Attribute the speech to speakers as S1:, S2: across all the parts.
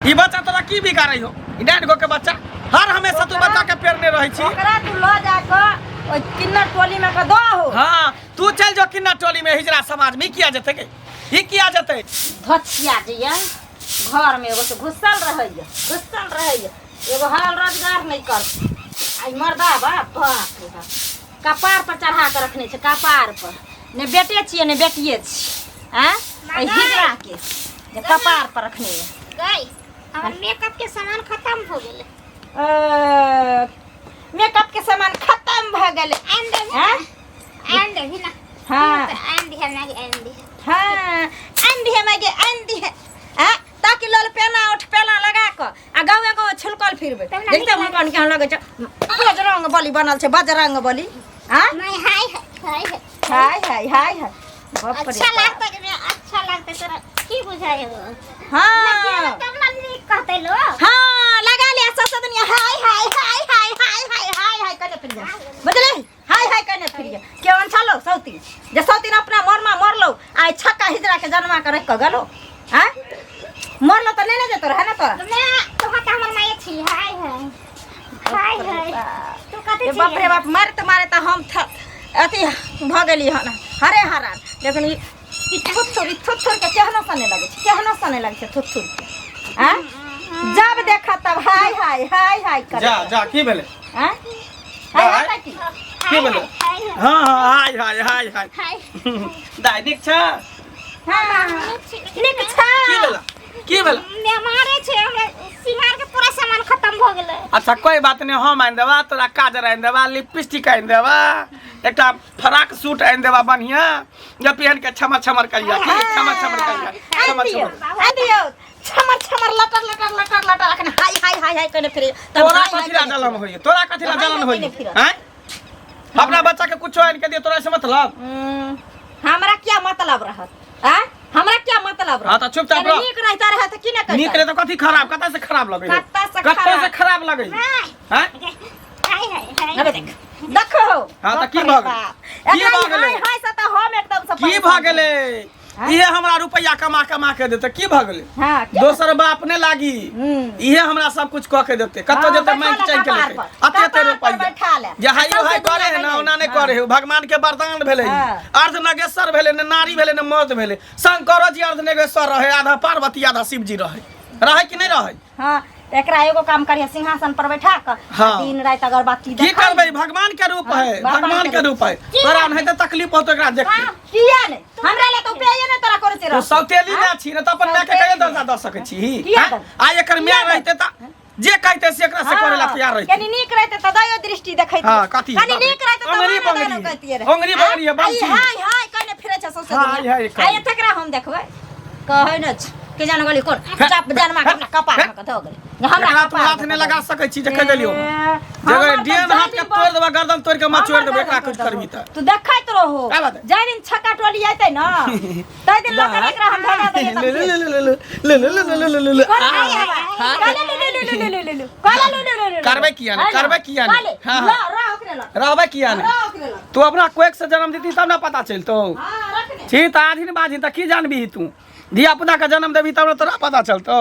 S1: ई बच्चा तोरा की बिगाड़ै हो ई डांट गो के बच्चा हर हमेशा तू बच्चा के पेरने रहै छी
S2: ओकरा तू ल जा कऽ ओहि किन्नर टोली में कऽ दहो
S1: हाँ तू चल जो किन्ना टोली में हिजड़ा समाज में ई किया जेतै के ई किया जेतै
S2: धछिया जइया घर में एगो से घुसल रहैया घुसल रहैया एगो हाल रोजगार नहीं कर आई मर्दा बाप बाप रे बाप कपार पर चढ़ा के रखने छै कपार पर ने बेटे छियै ने बेटिए छियै आँय एहि हिजड़ा के जे कपार पर रखने यऽ
S3: गई हमर मेकअप के सामान खत्म हो गेलै
S2: मेकअप के सामान खत्म भऽ गेलै
S3: आनि देबही
S2: आँय
S3: ना आनि देबही ना
S2: हाँ।
S3: आनि दिहे मागे आनि दिहे
S2: हाँ आनि दिहे मागे आनि दिहे आँ ताकि लल पेना उठ पेना लगा कऽ आ गाँवे गाँवे छुलकल फिरबै
S3: तब ना
S2: देखते
S3: नीक
S2: मुँह केहन लगै छै बजरंग बली बनल छै बजरंग बली आँ
S3: नहीं हाय हाय हाय
S2: हाय हाय हाय हाय बाप रे
S3: अच्छा
S2: बाप।
S3: लगता है अच्छा लगता तोरा की बुझाय हो
S2: हाँ
S3: तब ना नीक कहते लोग
S2: हाँ लगा लिया ससुर दुनिया हाय हाय हाय हाय हाय हाय हाय हाय कने फिर जा बुझले हाय हाय कने फिर जा केवन छलो सौती जे सौती अपना मरमा मरलो आइ छक्का हिजरा के जन्मा के रख के गेलो हां मरलो त नहीं ने जेतो रहे ना तोरा
S3: मैं तो हता हमर माय छी हाय हाय हाय हाय तू कते
S2: ए बाप रे बाप मारते मारे त हम अथी भ गेली हन हरे हरान लेकिन ई ई थुथुर ई थुथुर के केहनो सने लगे छै केहनो सने लगे छै थुथुर के आँ जब देखा तब हाय हाय हाय हाय करे
S1: जा जा की भेलै
S2: आँ हाय हाय की
S1: की भेलै हाँ हाँ हाय हाय हाय हाय
S3: हाय
S1: दाइ नीक छ
S2: हाँ नीक छ
S1: की भेला की भेला
S3: बेमारे छै हमरा सिंगार के पूरा सामान खत्म भ गेलै
S1: अच्छा कोई बात नहीं हम आनि देबा तोरा काजर आनि देबा लिपस्टिक आनि देबा एकटा फराक सूट आनि देबा बढ़िया जे पहन के छमर छमर करिया की छमर छमर करिया छमर
S2: दियौ
S1: छमर
S2: आ दियौ छमर छमर लटर लटर लटर लटर अखन हाय हाय हाय हाय कने फिरे तब
S1: तोरा
S2: हाय हाय
S1: कथी ला
S2: कने
S1: जलन होइए तोरा कथी ला
S2: हाय
S1: जलन
S2: हाय
S1: होइए
S2: कने फिरत।
S1: हैं अपना बच्चा के कुछो आनि के दियो तोरा से मतलब
S2: हमरा क्या मतलब रहत आ हमरा क्या मतलब रहत
S1: हाँ, तऽ चुपचाप
S2: कने
S1: रह।
S2: नीक रहता रहे तऽ की ने
S1: नीक रहे तऽ कथी खराब कतऽ से खराब लगै
S2: कतऽ से
S1: कतऽ
S2: खराब?
S1: से खराब लगै हैं
S3: हाय हाय हाय
S2: अबे देख देखो
S1: हाँ, तऽ की
S2: बाप रे
S1: भऽ गेलै?
S2: बाप।
S1: की
S2: एकरा
S1: भऽ गेलै?
S2: हाय हाय से तऽ हम एकदम से
S1: की भऽ गेलै इहे हमरा रुपैआ कमा कमा के देतै की भऽ गेलै
S2: हाँ की
S1: दोसर बाप ने लागी
S2: हम्म।
S1: इहे हमरा सब कुछ कऽ के देतै कतऽ
S2: हाँ,
S1: जेतै
S2: बैठा
S1: मांगि
S2: ले
S1: चाहि के
S2: कपार
S1: लेतै
S2: पर।
S1: अते अते
S2: कपार पर
S1: रुपैआ
S2: बैठा ले।
S1: जे हाइयो
S2: आ
S1: हाइ
S2: सौंसे
S1: करे है
S2: दुनिया
S1: ना ओना नहि
S2: हाँ।
S1: करे है भगवान के वरदान भेलै
S2: हाँ।
S1: अर्ध नगेश्वर भेलै ने नारी भेलै ने मर्द भेलै शंकरो जी अर्ध नगेश्वर रहै आधा पार्वती आधा शिवजी रहै रहै कि नहि रहै
S2: हाँ तऽ एकरा एगो काम करिहे सिंहासन पर बैठा कऽ
S1: हाँ।
S2: दिन राति अगरबत्ती
S1: की
S2: देखाई।
S1: करबै भगवान के रूप
S2: हाँ,
S1: है
S2: भगवान
S1: भगवान
S2: के
S1: के रूप है तोरा ओनाहिते तकलीफ होतो एकरा देख के
S2: किया नहि हमरा ले तऽ उपाये नहि तोरा करै छै
S1: तू सौतेली माय छी ने तऽ अपन माय के कहियो दर्जा दऽ सकै छी
S2: किया
S1: हैं?
S2: दब?
S1: आ एकर माय रहिते तऽ जे कहते से एकरा से करे ला तैयार रहिते
S2: कनी नीक रहते तऽ दयो दृष्टि देखैत
S1: हाँ, कथी?
S2: कनी नीक रहते तऽ
S1: अंगुरी
S2: मानो
S1: बंगरी।
S2: दानो कहतियै रहे।
S1: अंगुरी बंगरी है,
S2: आ,
S1: बमछी।
S2: ई हाय हाय कने फिरै छै सौंसे
S1: हाय,
S2: दुनिया।
S1: हाय,
S2: आ एतकरा हम देखबै कहै ने छै के जान गेली कोन चाप जनमा के अपना कपार में के धऽ गेली जे हमरा
S1: एकरा तू
S2: कपार
S1: हाथ
S2: में
S1: नहि
S2: के
S1: लगा
S2: धऽ
S1: सकै छी जे कहि देलियौ
S2: ए,
S1: जे
S2: हमर तऽ
S1: डेन हाथ के
S2: जाहि दिन
S1: तोड़ि देबा गर्दन तोड़ि के मचोड़ि देबो
S2: हमर
S1: एकरा
S2: गर्दन
S1: कुछ
S2: तोड़ि
S1: करबी
S2: देबो।
S1: तऽ
S2: तू देखैत रहो
S1: का बात है?
S2: जाहि दिन छक्का टोली अयतै न ताहि दिन लऽ के एकरा हम भगा देलियै तब
S1: ले ले ले ले ले ले ले ले ले ले ले
S2: कोन हाय हवा? काले ले ले ले ले ले ले ले। काले ले ले ले ले ले।
S1: करबै किया नहि?
S2: है ना?
S1: करबै किया नहि?
S2: काले,
S1: हाँ, हाँ।
S2: ल, रह ओकरे ल।
S1: रहबै किया नहि
S2: रह ओकरे ल।
S1: तू अपना कोख से जन्म देती तब ना पता चलतौ
S2: हाँ, रखने।
S1: छी तऽ आधीन बाधिन तऽ की जानबही तू धिया पुता के जन्म देबही तब ने तोरा पता चलतौ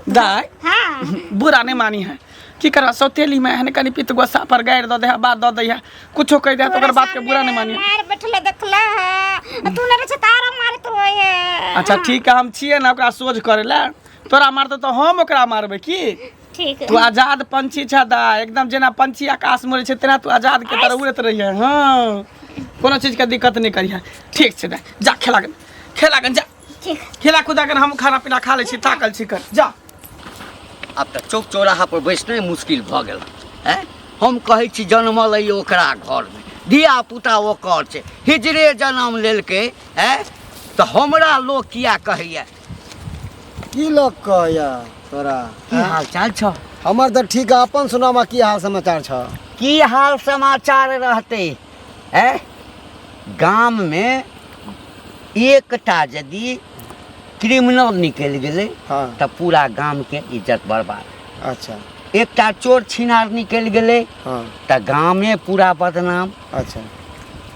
S1: दाय
S3: हाँ
S1: बुरा नहीं मानी है की करबा सौतेली में एहन कनि पित गोस्सा पर गारि दऽ दे है बात दऽ दै है कुछो कहि दे है तऽ ओकर बात के बुरा नहीं मानी
S3: मार बैठले देखला है तू न रे तारा मारत होय है
S1: अच्छा ठीक है हम छियै ने ओकरा सोझ करे लए तोरा मारतौ तऽ हम ओकरा मारबै की
S3: ठीक
S1: तू आजाद पंछी छ दा एकदम जेना पंछी आकाश में उड़ै छै तेना तू आजाद के तरह उड़ैत रहिहे हँ कोनो चीज के दिक्कत नहि करिहे ठीक छै दाइ जा खेला गन खेला गन जा
S3: ठीक
S1: खेला कूदा गन हम खाना पीना खा लै छी थाकल छी कर जा
S4: आब तऽ चौक चौराहा पर बैसनाइ मुश्किल भऽ गेल आँय हम कहै छी जनमल अइ ओकरा घरमे धिया पुता ओकर छै हिजरे जनम लेलकै आँय तऽ हमरा लोक किया कहैया
S5: की लोक कहैया तोरा
S4: की हाल चाल छौ
S5: हमर तऽ ठीक है अपन सुनामा की हाल समाचार छ
S4: की हाल समाचार रहतै आँय गाममे एकटा यदि क्रिमिनल निकलि गेलै
S5: हाँ।
S4: तऽ पूरा गामके इज्जत बर्बाद
S5: अच्छा
S4: एकटा चोर छिनार निकलि गेलै
S5: हाँ
S4: तऽ गामे पूरा बदनाम
S5: अच्छा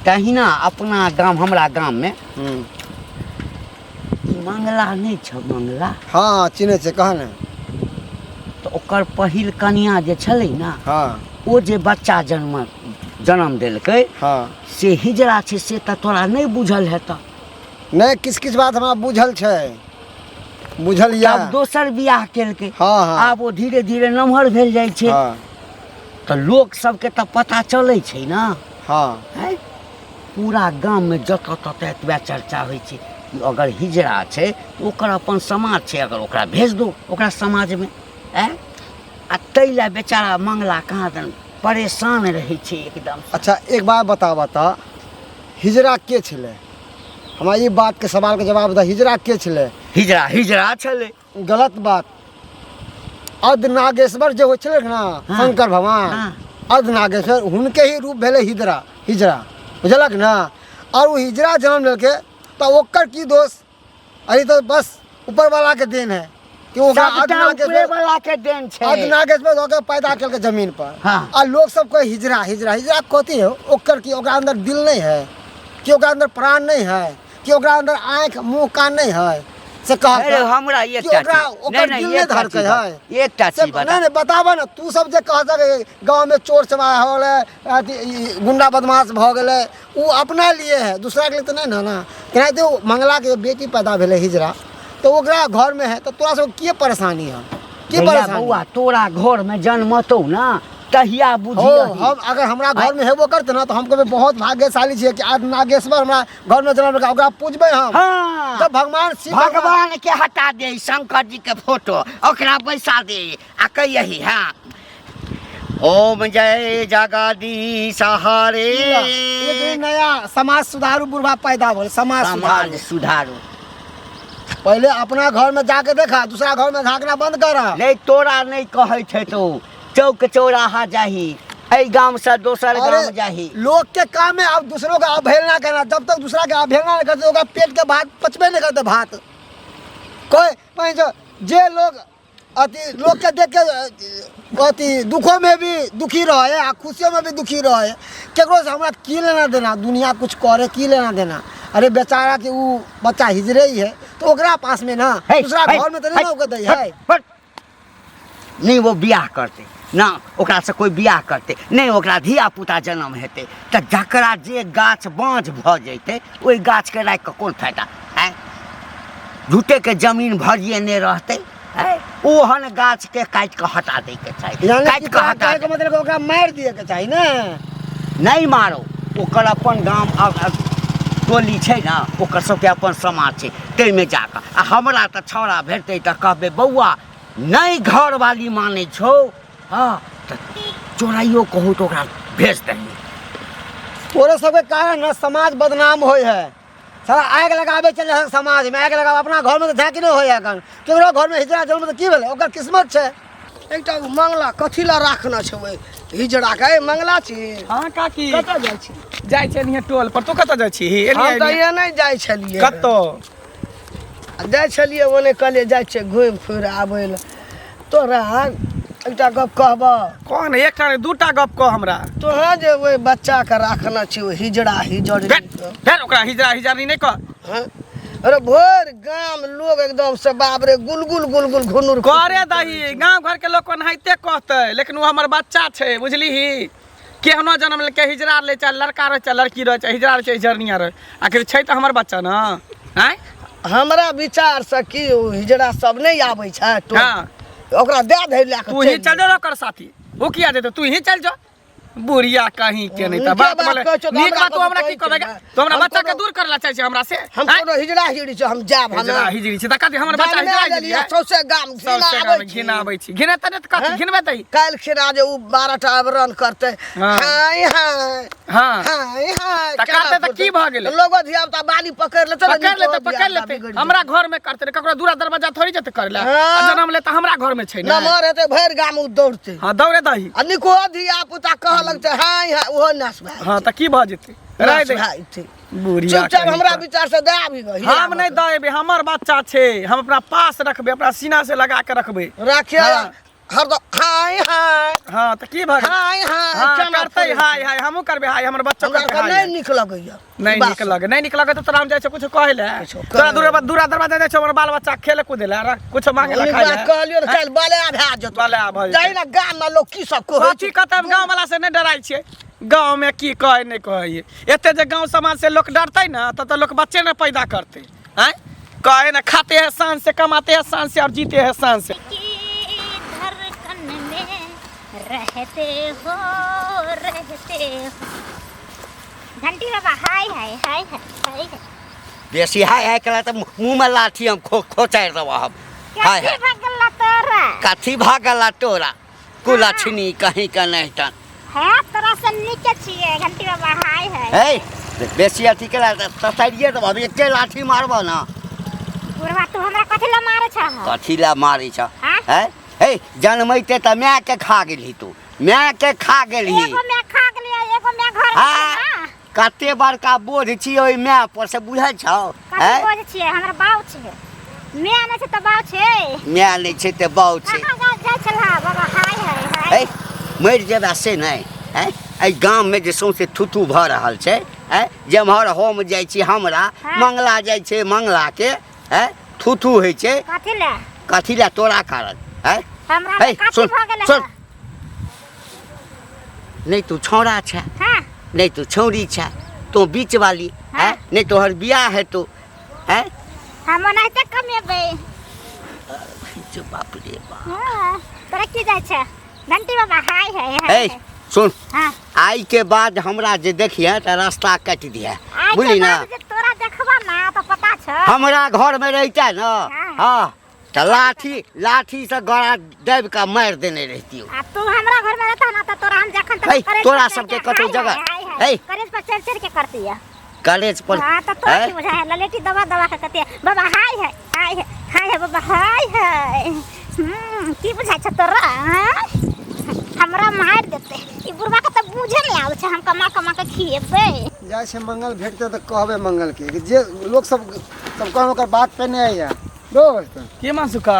S4: तहिना अपना गाम हमरा गाममे
S5: हम्म
S4: ई मंगला नहि छौ मंगला?
S5: हँ, चिन्है छियै, कह ने।
S4: तऽ ओकर पहिल कनिया जे छलै ने, ओ जे बच्चा जन्म जन्म देलकै, से हिजड़ा छै, से तऽ तोरा नहि बुझल हेतऽ।
S5: नहि, किछु किछु बात हमरा बुझल छै, बुझल यऽ।
S4: आब दोसर बियाह केलकै।
S5: हँ हँ
S4: आब ओ धीरे धीरे नमहर भेल जाइ छै। तऽ लोक सबके तऽ पता चलै छै ने। आँय? पूरा गाममे जतऽ ततऽ एतबे चर्चा होइ छै कि अगर हिजड़ा छै तऽ ओकर अपन समाज छै, अगर ओकरा भेज दो ओकरा समाजमे। आँय, आ ताहि लए बेचारा मंगला कहाँ दन परेशान रहै छै एकदम।
S5: अच्छा, एक बात बताबऽ तऽ हिजड़ा के छलै? हमरा ई बातके सवालके जवाब दऽ, हिजड़ा के छलै?
S4: हिजड़ा हिजड़ा छलै।
S5: गलत बात। अर्ध नागेश्वर जे होइ छलै ने, शंकर भगवान, अर्ध नागेश्वर हुनके ही रूप भेलै हिजड़ा, हिजड़ा, बुझलक ने? आओर ओ हिजड़ा जन्म लेलकै तऽ ओकर की दोष? अरे तऽ बस ऊपरवालाके देन है कि ओकरा अर्ध
S4: सबटा
S5: नागेश्वर
S4: ऊपरे वाला के देन छै।
S5: अर्ध नागेश्वर दऽ के पैदा केलकै जमीन पर। आ लोक सब कहै हिजड़ा हिजड़ा हिजड़ा कथी है? ओकर की ओकरा अंदर दिल नहीं है? कि ओकरा अंदर प्राण नहीं है? कि ओकरा अंदर आँखि मुँह कान नहीं है? से कह
S4: अरे हमरा
S5: कि
S4: एकटा
S5: ओकरा
S4: चीज-
S5: ओकर
S4: नहि, नहि,
S5: दिल नहीं
S4: एकटा
S5: धड़कै
S4: चीज
S5: है।
S4: एकटा
S5: से
S4: चीज बता।
S5: नहीं नहीं, बताबऽ ने तू सब जे कह सकै गाँव में चोर सब हो गेलै, अथी ई गुंडा बदमाश भऽ गेलै, ओ अपना लिए है, दूसरा के लिए तऽ नहि ने। ने तेनाहिते ओ मंगला के बेटी पैदा भेलै हिजड़ा, तऽ ओकरा घरमे है तऽ तोरा सब के परेशानी है? की
S4: भैया
S5: परेशानी?
S4: बौआ, तोरा घर में जन्मतौ ना तहिया
S5: हो
S4: बुझियही।
S5: हम अगर हमरा घर में हेबो करते ना तऽ हम कहबै बहुत भाग्यशाली छियै कि आज नागेश्वर हमरा घर में जन्म लेलकै, ओकरा पूजबै हम। तऽ भगवान शिव
S4: भगवान के हटा दे शंकर जी के फोटो, ओकरा बैसा दे आ कहियही, हाँ, ओम जय जगदीश हरे।
S5: एक नया समाज सुधारू बुढ़वा पैदा भेल, समाज
S4: समाज
S5: सुधारू।
S4: सुधारू।
S5: पहले अपना घर में जाके देखा, दूसरा घर में झांकना बंद कर।
S4: नहीं, तोरा नहीं कहै छै, तो चौक चौराहा जाही, एहि गाम से दोसर
S5: अरे,
S4: गाम जाही।
S5: लोग के काम है अब दूसरों का अवहेलना करना। जब तक दूसरा के अवहेलना नहीं करते ओकरा पेट के भात पचबे नहीं करते भात। कोई मानि जो जे लोग अथी लोग के देख के अथी दुखों में भी दुखी रहे आ खुशियों में भी दुखी रहे, केकरो से हमरा की लेना देना, दुनिया कुछ करे की लेना देना। अरे बेचारा के ऊ बच्चा हिजरे ही है तो ओकरा पास में ना,
S4: हे,
S5: दूसरा
S4: हे,
S5: घर में तो नहीं
S4: हे,
S5: ना ओके दै है।
S4: हट। नहीं वो बियाह करते ना, ओकरा से कोई बियाह करते नहीं, ओकरा धिया पुता जन्म हेतै तऽ जकरा जे गाछ बाँझ भऽ जैतै ओहि गाछके राखि कऽ कोन फायदा? आँय, झूठेके जमीन भरिए नहि रहतै। आँय, ओहन गाछके काटि कऽ हटा दैके चाही।
S5: यानी
S4: काटि
S5: कि
S4: कऽ
S5: तोरा
S4: हटा
S5: कहैके मतलब ओकरा मारि दिएके चाही ने?
S4: नहि मारो, ओकर अपन गाम टोली छै ने, ओकर सबके अपन समाज छै, ताहिमे जाकऽ आ हमरा तऽ छौड़ा भेटतै तऽ कहबै बौआ नहि घरवाली मानै छौ, हँ तऽ चोराइयो कहू तऽ ओकरा भेज दही।
S5: तोरे सबके कारण ने समाज बदनाम होइ है। साला आगि लगाबै चले है समाज में, आगि लगाब अपना घर में तऽ झाँकी नहि होइ है। एखन केकरो घर में हिजड़ा जन्म तऽ की भेलै, ओकर किस्मत छै।
S6: एकटा ओ मंगला कथी लए राखने छै ओहि हिजड़ाके? ए मंगला छी।
S1: हाँ काकी।
S6: कतऽ जाइ छी?
S1: जाइ छै एनिहे टोल पर। तू कतऽ जाइ छी?
S6: हम तऽ एने जाइ छलियै।
S1: कतऽ
S6: जाइ छलियै? ओने कहलियै जाइ छियै घुमि फिर आबै लए। तोरा एकटा गप कहबऽ?
S1: कोन? एकटा नहि, दूटा गप कह हमरा।
S6: तोहाँ जे ओहि बच्चाके राखने छी, ओ हिजड़ा हिजड़।
S1: फेर ओकरा हिजड़ा हिजड़ी नहि कह।
S6: हँ? अरे भरि गाम लोग एकदम से बाप रे गुलगुल गुलगुल घुनुर
S1: करे दही, गाँव घर के लोग ओनाहिते कहतै, लेकिन ओ हमर बच्चा छै, बुझलिही? केहनो जन्म लेलकै, हिजड़ा लै चाहे लड़का रहै चाहे लड़की रहै, चाहे हिजड़ा रहै चाहे हिजड़निया रहै, आखिर छै तऽ हमर बच्चा ने। आँय,
S6: हमरा विचारसँ की ओ हिजड़ा सब नहि आबै छै टोल? ओकरा दए दही लए कऽ।
S1: तू ही चल जो ओकर साथी, ओ किया जेतै? तू ही चल जो। बुढ़िया कहीं के नहीं तऽ
S6: नीके
S1: बात
S6: बात
S1: बोले।
S6: कहै छौ तऽ
S1: नीक
S6: हमरा
S1: बात तू
S6: कतौ
S1: हमरा की
S6: कहै
S1: कहबै?
S6: छै ने?
S1: तू हमरा
S6: हम
S1: बच्चा के
S6: कोनो-
S1: दूर करे ला चाहै छै हमरा से?
S6: हम
S1: आँय?
S6: कोनो हिजड़ा हिजड़ी छै? हम जायब। हम
S1: हिजड़ा हिजड़ी छै तऽ कथी? हमर बच्चा
S6: जानमे
S1: हिजड़ा हिजड़ी
S6: लेलियै,
S1: है?
S6: सौंसे गाम घिना
S1: सौंसे
S6: आबै
S1: गाम
S6: छी।
S1: घिना आबै छी। घिनेतै नहि तऽ कथी?
S6: हैं?
S1: घिनबे तै।
S6: काल्हि खिना जे उ 12 टा आवरण करतै, हाय हाय हाय हाय।
S1: तऽ
S6: केना
S1: करतै तऽ की भऽ गेलै?
S6: लोगो धिया पुता बाली पकड़ि लेतै ने,
S1: पकड़ लेतै,
S6: नीको
S1: पकड़
S6: धिया
S1: लेतै।
S6: बिगड़ि
S1: हमरा घर में करतै रे, ककरो दूरा दरवाजा थोड़ी जेतै करे ला।
S6: हाँ।
S1: आ जन्म ले तऽ हमरा घर में छै ने।
S6: नमहर हेतै भरि गाम उ दौड़तै।
S1: हाँ, दौड़े दही।
S6: आ निको धिया पुता कहऽ लगतै हाय हाय, ओहो नाश भए
S1: हाँ, तऽ की भऽ जेतै? राय
S6: नाश
S1: दे।
S6: भए जेतै।
S1: बुढ़िया
S6: चुपचाप
S1: कहीं
S6: हमरा
S1: का।
S6: विचार से दए आबी गऽ।
S1: हम नहि दऽ एबै, हमर बच्चा छै, हम अपना पास रखबै, अपना सीना से लगा के रखबै।
S6: राखिए।
S1: हाँ।
S5: हरदम हाय हाय।
S1: हाँ तऽ की भऽ गेल?
S6: हाय हाय।
S1: हाँ
S6: केना
S1: करतै
S6: फुरै
S1: हाय
S6: छै?
S1: हाय, हमहूँ करबै हाय, हमर बच्चो
S6: हमरा
S1: करतै
S6: के
S1: हाय।
S6: नहि नीक लगैया।
S1: नहि
S6: बात
S1: नीक लगे, नहि नीक लगे तऽ तोरा हम जाइ छियौ कुछो कहै लए?
S6: कुछो
S1: तोरा
S6: कहै
S1: दूरा दूरा दरवाजा जाइ छियौ हमर बाल बच्चा खेले कूदे लए, कुछो मांगे लए
S6: नीक
S1: खाय
S6: बात
S1: लए?
S6: कहलियौ ने, काल्हि बाले भए जेतौ।
S1: बाले भऽ जेतै।
S6: जाहि ने गाम मे लोक की सब कहै
S1: कथी कहतै? हम गाँव वाला से नहि डराइ छियै। गाँव में की कहै नहि कहै, एते जे गाँव समाज से लोक डरतै ने तब तऽ लोक बच्चे ने पैदा करतै। आँय, कहे ना, खाते हैं शान से, कमाते हैं शान से और जीते हैं शान से।
S3: की धड़कन में रहते हो, रहते हो। घंटी बाबा हाय हाय हाय हाय हाय हाय।
S4: बेसी हाय हाय कला तऽ मुँह में लाठी हम खो खोचारि देबऽ हम। हाय
S3: कथी
S4: हाय।
S3: भगला तोरा?
S4: कथी भागला तोरा, कुलक्षणी कहीं के नहीं टन।
S3: है तोरा से नीके छियै घंटी बाबा हाय हाय।
S4: हे, बेसी अथी केला तऽ ससारिए देबऽ हम, एके लाठी मारबऽ ना।
S3: बुढ़वा, तू हमरा कथी ला मारे छह?
S4: कथी ला मारै छ?
S3: हाँ?
S4: हैं हे, जनमैते तऽ माय के खा गेलही तू, माय के खा गेलही।
S3: एगो मैं खा गेलियै, एगो मैं घर में
S4: हाँ।
S3: छै ना।
S4: कते बड़का बोझ छी ओहि माय पर से बुझै छौ?
S3: कथी
S4: हैं?
S3: बोझ छियै? हमर बाउ छै। माय नहि छै तऽ बाउ छै।
S4: माय नहि छै तऽ बाउ छै।
S3: कहाँ जाइ जाइ छलह बाबा हाय हाय हाय?
S4: हे, मरि जेबा से नहि। हैं, एहि गाममे जे सौंसे थुथू भऽ रहल छै, हैं, जेम्हर हम जाइ छी हमरा
S3: हाँ।
S4: मंगला जाइ छै, मंगलाके हैं थुथू होइ छै।
S3: कथी ले?
S4: कथी लए? तोरा कारण। हैं?
S3: हमरा
S4: हे,
S3: कथी
S4: सुन,
S3: भऽ गेलै?
S4: सुन। नहि तू छौड़ा छै,
S3: हाँ।
S4: नहि तू छौड़ी छै, तू बीच वाली।
S3: हाँ।
S4: हैं, नहि तोहर बियाह हेतौ। हैं?
S3: हम ओनाहिते कमेबै।
S4: जो बाप रे बाप।
S3: हाँ, तोरा की जाइ छै घंटी बाबा हाय हाय हाय?
S4: हे सुन।
S3: हाँ।
S4: आई के बाद हमरा जे देखिए तऽ रास्ता काटि दिहे।
S3: आइ के
S4: बुझली ना?
S3: बाद जे तोरा देखबा ना तऽ पता छौ।
S4: हमरा घर में रहिते ना,
S3: हाँ।
S4: हाँ तऽ लाठी लाठी से गड़ा दाबि कऽ मारि देने रहितियौ।
S3: आ तू हमरा घर में रहता ना तऽ तोरा हम जखन तक
S4: हे,
S3: करेज
S4: तोरा
S3: पर चढ़
S4: सबके
S3: के
S4: कतौ
S3: हाय
S4: जगह,
S3: हाय हाय हाय,
S4: हे।
S3: करेज पर चढ़ चढ़ के करती है।
S4: कॉलेज पर।
S3: हाँ तऽ तोरा
S4: हैं?
S3: की बुझाय है? ललेटी दबा दबा के कहती है बाबा हाय हाय हाय हाय हाय हाय बाबा हाय हाय। की बुझाय छै तोरा? हाँ? हमरा मारि देतै ई बुढ़वा के तऽ बुझे नहि आबै छै, हम कमा कमा के खिएबै।
S5: जाइ छै मंगल भेटतै तऽ कहबै मंगल के कि जे लोक सब सब कहन ओकर बात पे नहि आइया दोस्त।
S1: की मनसुखा?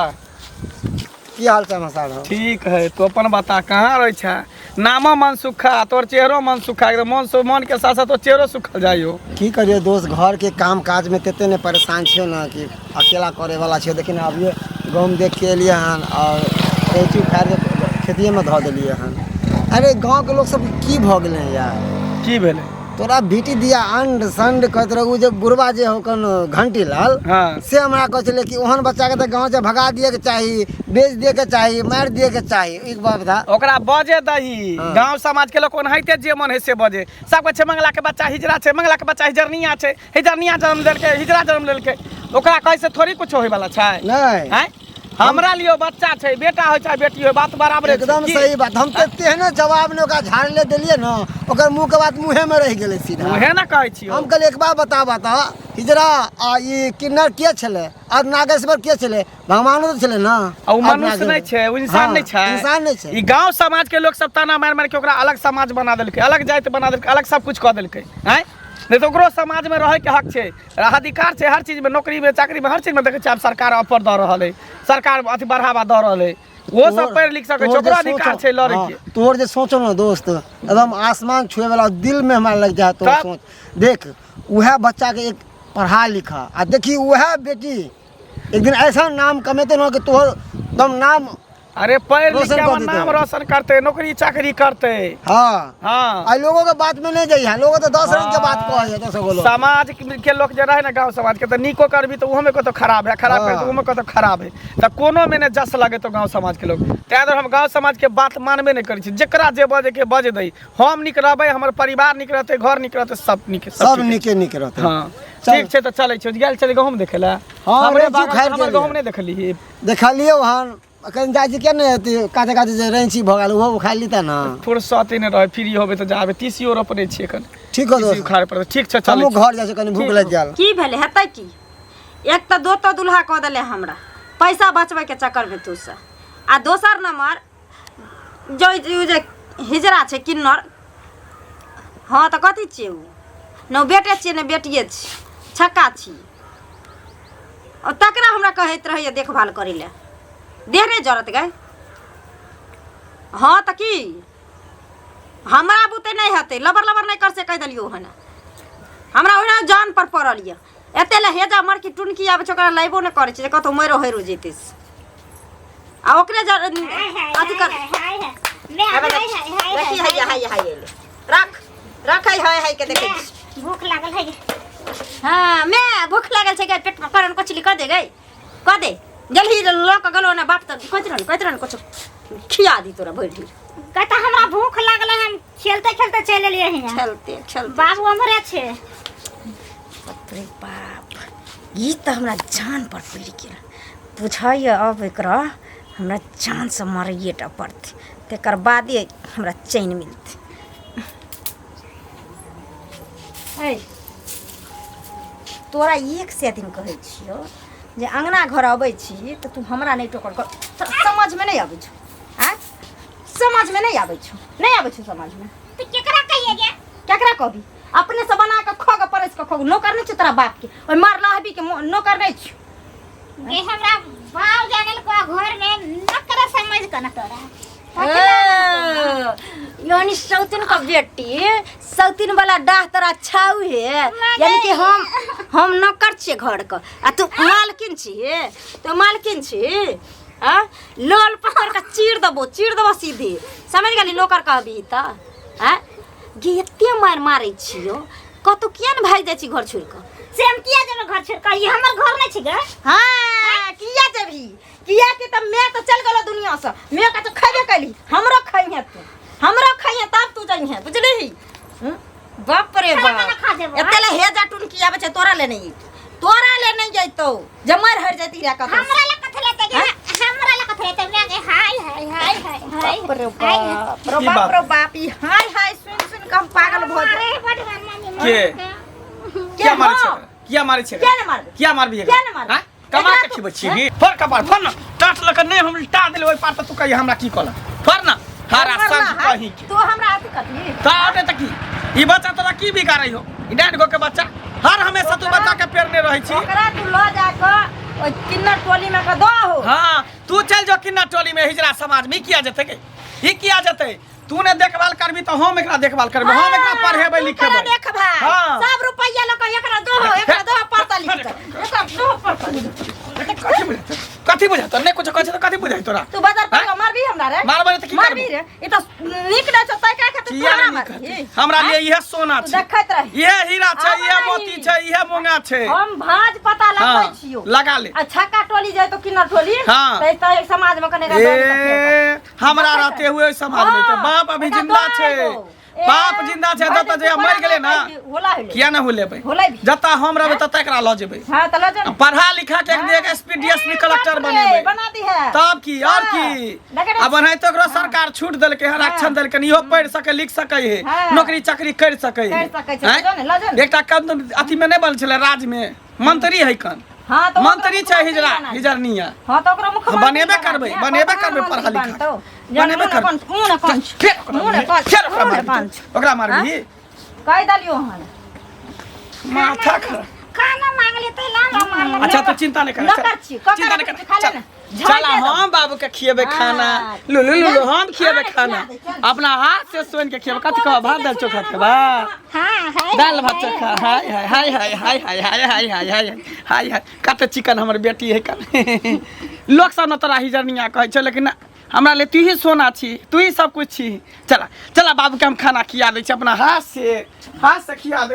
S5: की हाल समाचार हो?
S1: ठीक है, तू अपन बता, कहाँ रहै छै? नामो मनसुखा, तोर चेहरो मनसुखा, एकदम मन सु मन के साथ साथ तोर चेहरो सुखल जाइयो।
S5: की करियो दोस्त, घर के काम काज में तते ने परेशान छियो ना कि अकेला करे वाला छियो। देखिन अभिये गहूम देख के एलियै हन और रैंची उखाड़ के खेतिए में धऽ देलियै हन। अरे गाँव के लोग सब की भऽ गेलै हन यार?
S1: की भेलै?
S5: तोरा बेटी दिया अंड संड कहैत रहू जे बुढ़वा जे हो कन घंटी लाल,
S1: हाँ।
S5: से हमरा कहै छलै कि ओहन बच्चा के तऽ गाँव से भगा दिए के चाही, बेच दिए के चाही, मारि दिए के चाही। एक बात बता।
S1: ओकरा बजे दही।
S5: हाँ।
S1: गाँव समाज के लोग ओनाहिते जे मन है से बजे। सब कहै छै मंगला के बच्चा हिजड़ा छै, मंगला के बच्चा हिजरनिया छै, हिजरनिया जन्म देलकै, हिजड़ा जन्म लेलकै। ओकरा कहै से थोड़ी कुछो होय वाला छै।
S5: नहि।
S1: आँय, हमरा लियो बच्चा छै, बेटा होइ चाहे बेटी होइ, बात बराबरे छै।
S5: एकदम
S1: की?
S5: सही बात। हम तऽ तेहने जवाब ने ओकरा झाड़ले देलियै ने, ओकर मुँह के बात मुँहे में रहि गेलै सीधा।
S1: उहे ने कहै छियौ।
S5: हम कहलियै एक बार बता बता, हिजड़ा आ ई किन्नर के छलै और नागेश्वर के छलै? भगवानो तऽ छलै ने।
S1: आ उ
S5: और
S1: मनुष्य नहि छै, उ इंसान
S5: हाँ,
S1: नहि छै।
S5: इंसान नहि छै।
S1: ई गांव समाज के लोग सब ताना मारि मारि के ओकरा अलग समाज बना देलकै, अलग जाति बना देलकै, अलग सब कुछ कऽ देलकै। आँय, नहि तऽ ओकरो समाज में रहै के हक छै, अधिकार छै हर चीज में, नौकरी में, चाकरी में, हर चीज में। देखै छियै आब सरकार ऑफर दऽ रहल है, सरकार अथी बढ़ावा दऽ रहल है, ओहो सब पढ़ि लिख सकै छै,
S5: तोहर जे
S1: ओकरो अधिकार
S5: सोच-
S1: छै लड़ै
S5: हाँ,
S1: के।
S5: तोहर जे सोचो ने दोस्त, एकदम आसमान छुए वाला, दिल में हमरा लग जाए तोहर
S1: तब?
S5: सोच। देख उएह बच्चा के एक पढ़ा लिखा आ देखी उएह बेटी एक दिन ऐसा नाम कमेते ना कि तोहर एकदम नाम
S1: अरे पढ़ि लिख
S5: रोशन
S1: के
S5: कऽ
S1: हमर
S5: देतै।
S1: नाम रोशन करतै, नौकरी चाकरी करतै।
S5: हाँ।
S1: हाँ।
S5: आ लोगों के बात में नहीं जाइए, लोगों तो 10 रंग के बात कहे है, 10 गो लोग।
S1: समाज के लोग जे रहे ना गांव समाज के, तऽ नीको करबी तऽ ओहोमे कतौ खराब है, खराब करबी तऽ
S5: हाँ।
S1: ओहोमे कतौ खराब है, तऽ कोनो मे ने जस लगे तो गांव समाज के लोग। ताहि दुआरे हम गांव समाज के बात मानबे नहि करै छी। जेकरा जे बजे के बजे दै, हम नीक रहबै, हमर परिवार नीक रहतै, घर नीक रहतै, सब नीक,
S5: सब
S1: ठीक।
S5: नीके नीक रहते।
S1: हाँ।
S5: चल।
S1: ठीक छै तऽ चलै छी। गेल छली गहूँम देखै लए?
S5: हाँ,
S1: हमरे
S5: रैंची
S1: बागान
S5: उखाड़ि
S1: हमर
S5: देलियै।
S1: गहूँम नहि देखलिही?
S5: देखलियौ हन, अखन जाइ छी किया नहि अथी काते काते जे रैंची भऽ गेल ओहो उखाड़ि लीता ने।
S1: फुर्सते नहि रहै, फ्री होबै तऽ जाबै। तीसियो रोपने छियै एखन।
S5: ठीक हो
S1: तीसी
S5: दोस्त।
S1: उखाड़े पड़तै। ठीक छै, चलै
S5: हमहूँ
S1: छी।
S5: घर जाइ छी, कनि भूख
S1: ठीक
S5: लागि गेल।
S2: की भेलै हेतै की? एक तऽ दो तो दुल्हा कऽ देले हमरा पैसा बचबैके चक्करमे तू सब, आ दोसर नंबर जो उ जे हिजरा छै किन्नर। हँ तऽ कथी छियै उ? ने उ बेटे छियै ने बेटिए छियै, छक्का छियै। आ तकरा हमरा कहैत रहैए देखभाल करै लए, देह नहि जरत गै। हाँ तऽ की हमरा बुते नहि हेतै लबर लबर नहि कर से कहि देलियौ हन हमरा ओहिना जान पर पड़ल यऽ एते लए हेजा मरकी टुनकी आबै छै ओकरा लाइबो नहि करै छै जे कतहु मरो हेरो जेतै से। आ ओकरे
S3: हाय हाय
S2: अथी कर
S3: हाय हाय हाय मैं
S2: आबे
S3: हाय हाय हाय
S2: देखी हैया हैया हैया एलै। रख रख है है है के देखै छी
S3: भूख लागल है
S2: हाँ मैं भूख लागल छै पेट में करन कचली कह दे गई कह दे जल्दी लऽ कऽ गेलो ना बाप तऽ कहैत रहन कहैत रहन कुछ खिया दी तोरा भरि ढीर
S3: कहता हमरा भूख लागल है हम खेलते खेलते चलि एलियै हियाँ
S2: खेलते खेलते
S3: बाबू हमरे छै
S2: बाप रे बाप ई तऽ हमरा जान पर पड़ि गेल बुझाइए अब एकरा हमरा जानसँ मारैए टा पड़तै तकर बादे हमरा चैन मिलतै ऐ तोरा एक सए दिन कहै छियौ जे अङ्गना घर अबै छी तऽ तू हमरा नहि टोकल कर तोरा समझमे नहि अबै छौ आँय समझमे नहि आबै छौ नहि आबै छौ समझमे
S3: तऽ केकरा कहिए गे
S2: केकरा कहबी अपने से बना के खो के परस के खो नौकर नहीं छौ तोरा बाप के ओहि मरला हबी के नौकर नहीं छौ
S3: गे हमरा बाप जानल को घर में नकरा समझ के न तोरा
S2: ए, यानी सौतीन का बेटी सौतीन वाला डाह तोरा छाउ हे यानी कि हम हम नौकर छियै घर के आ तू मालकिन छियै तू मालकिन छी आ लोल पकड़ के चीर देबो सीधे समझ गेली नौकर कहबी तऽ आ गे एते मारि मारै छियौ कतौ किया ने भागि जाइ छी घर छोड़ि कऽ
S3: से हम किया जेबै घर छोड़ कऽ ई हमर घर नहि छै गे
S2: हाँ किया जेबही किया कि तऽ मैं तऽ चल गेलो दुनिया से मैं के तऽ खैबे कैली हमरो खैहे तू हमरो खैहे तब तू जइहे बुझलिही हम्म? बाप रे
S3: खाना
S2: बाप
S3: खाना खा जेबो,
S2: एते ले हेजा टुनकी आबै छै तोरा ले नहीं तोरा ले नहीं जैतौ जे मर हर जैती रे कतौ
S3: हमरा ला कथि लेते गे हमरा ला कथि लेते मैं गे हाय हाय हाय हाय हाय
S2: बाप रे
S3: हाय
S2: बाप रे
S1: की
S2: बाप
S1: बात?
S2: रे बाप ई हाय हाय सुन सुन के हम पागल भऽ जाए
S3: अरे बड मामी
S1: के? किया मारै छै
S2: हँ।
S1: एकरा? किया मारै छै
S2: किया ने मारबै?
S1: किया मारबी
S2: किया ने मारबै?
S1: हाँ? कमा
S2: एकरा
S1: के
S2: तो-
S1: खिबै छी फर कपार फर न टाट लऽ के नहि हम टा देले ओहि पार तऽ तू कहिया हमरा की कहलक फर न हरा
S2: मरला
S1: संग
S2: हाय,
S1: कहीं के
S2: तू हमरा अथी करबी
S1: तऽ आटे तऽ की ई बच्चा तोरा की बिगाड़ै हो ई डाँट गो के बच्चा हर हमेशा तू बच्चा के पेरने रहै छी
S2: ओकरा तू लऽ जा कऽ ओहि किन्नर टोली में कऽ दहो
S1: हाँ तू चल जो किन्ना टोली में हिजड़ा समाज में ई किया जेतै के ई किया जेतै तू ने देखभाल करबी तऽ हम एकरा देखभाल करबै हम एकरा पढ़ेबै
S2: तू
S1: लिखेबै
S2: करा देखभाल
S1: हाँ।
S2: सब रुपैया लऽ कऽ एकरा दहो एकरा दहो पढ़ता लिख कऽ एकरा दहो पढ़ता लिख
S1: कथी बुझाइ कथी बुझाइ तोरा नहि कुछ कहै छै तऽ कथी बुझाइ तोरा
S2: तू बाजार पर
S1: आँय?
S2: मारबी हमरा रे
S1: मारबै तऽ की
S2: मारबी
S1: करबो?
S2: रे ई तऽ नीक नहि छौ तै का खातिर तू
S1: किया
S2: हमरा
S1: नहि नीक
S2: मारबी
S1: हेतै? हमरा लिए इहे सोना
S2: तू
S1: छै
S2: देखैत रही
S1: इहे हीरा छै
S2: आब
S1: इहे
S2: नहि।
S1: मोती छै इहे मूंगा छै
S2: हम भाज पता लगबै
S1: हाँ,
S2: छियौ
S1: लगा ले
S2: आ छक्का टोली जाय तो किन्नर टोली
S1: हाँ।
S2: तऽ तऽ एक समाज में कने
S1: ए हमरा रहते हुए ओहि समाज में तऽ
S2: हाँ,
S1: बाप अभी
S2: एकरा
S1: जिंदा
S2: दऽ
S1: छै
S2: एगो। ए,
S1: बाप जिंदा छै
S2: भाई
S1: जतऽ जहिया
S2: तू
S1: मरि गेलै ना
S2: होला होले।
S1: किया ना होलेबै
S2: होलै भी।
S1: जतऽ हम रहबै ततऽ एकरा लऽ जेबै
S2: हाँ तऽ लऽ जो
S1: आ पढ़ा लिखा के एक दिन एक एसपी डीएसपी कलेक्टर बनेबै
S2: बना दी है
S1: तब की और की
S2: देखै
S1: आ बनाइते ओकरो सरकार छूट देलकै हन आरक्षण देलकै हन, इहो पढ़ि सकै लिख सकै है
S2: हाँ।
S1: नौकरी चाकरी करि सकै है
S2: करि सकै छै, लऽ जो ने, लऽ जो ने।
S1: एकटा कन अथी में नहि बनल छलै राज्य में मंत्री है कन
S2: हाँ तो
S1: मंत्री छै हिजड़ा
S2: बना दी।
S1: हिजड़निया
S2: हाँ तो ओकरा मुख्यमंत्री
S1: बनेबे
S2: बना
S1: करबै,
S2: दिहे,
S1: बनेबे करबै
S2: प्रधानमंत्री
S1: पढ़ा लिखा
S2: बनतौ।
S1: के। बनेबे
S2: मुँह ने
S1: करबै।
S2: कन- मुँह ने कन छौ।
S1: फेर ओकरा
S2: मुँह ने
S1: मारबही,
S2: कन
S1: फेर ओकरा
S2: मुँह ने
S1: मारबही
S2: कन
S1: तू। ओकरा मारबही
S2: कहि देलियौ हन
S1: माथा खराब
S3: खाना मांग लेते ला ला मार
S1: अच्छा तो चिंता नहीं कर
S2: नौकर छी, ककर
S1: चिंता नहीं कर
S2: खा ले
S1: चल
S2: ने। झाड़ि
S1: चल
S2: दे दो।
S1: हम बाबू के खिएबे
S2: हाँ।
S1: खाना लुलु लुलु हम खिएबे
S2: हाँ,
S1: खाना
S2: खिला दे, चल।
S1: अपना हाथ से सोन के खिएबे कथी कहब भात दाल चोखा खेबा
S3: हां हाय
S1: दाल भात चोखा हाय हाय हाय हाय हाय हाय हाय हाय हाय हाय हाय हाय कते चिकन हमर बेटी है कन लोक सब ने तोरा हिजरनिया कहै छै लेकिन हमरा ले तू ही सोना छी तू ही सब कुछ छी चला चला बाबू के हम खाना खिया दै छी अपना हाथ से खिया दे।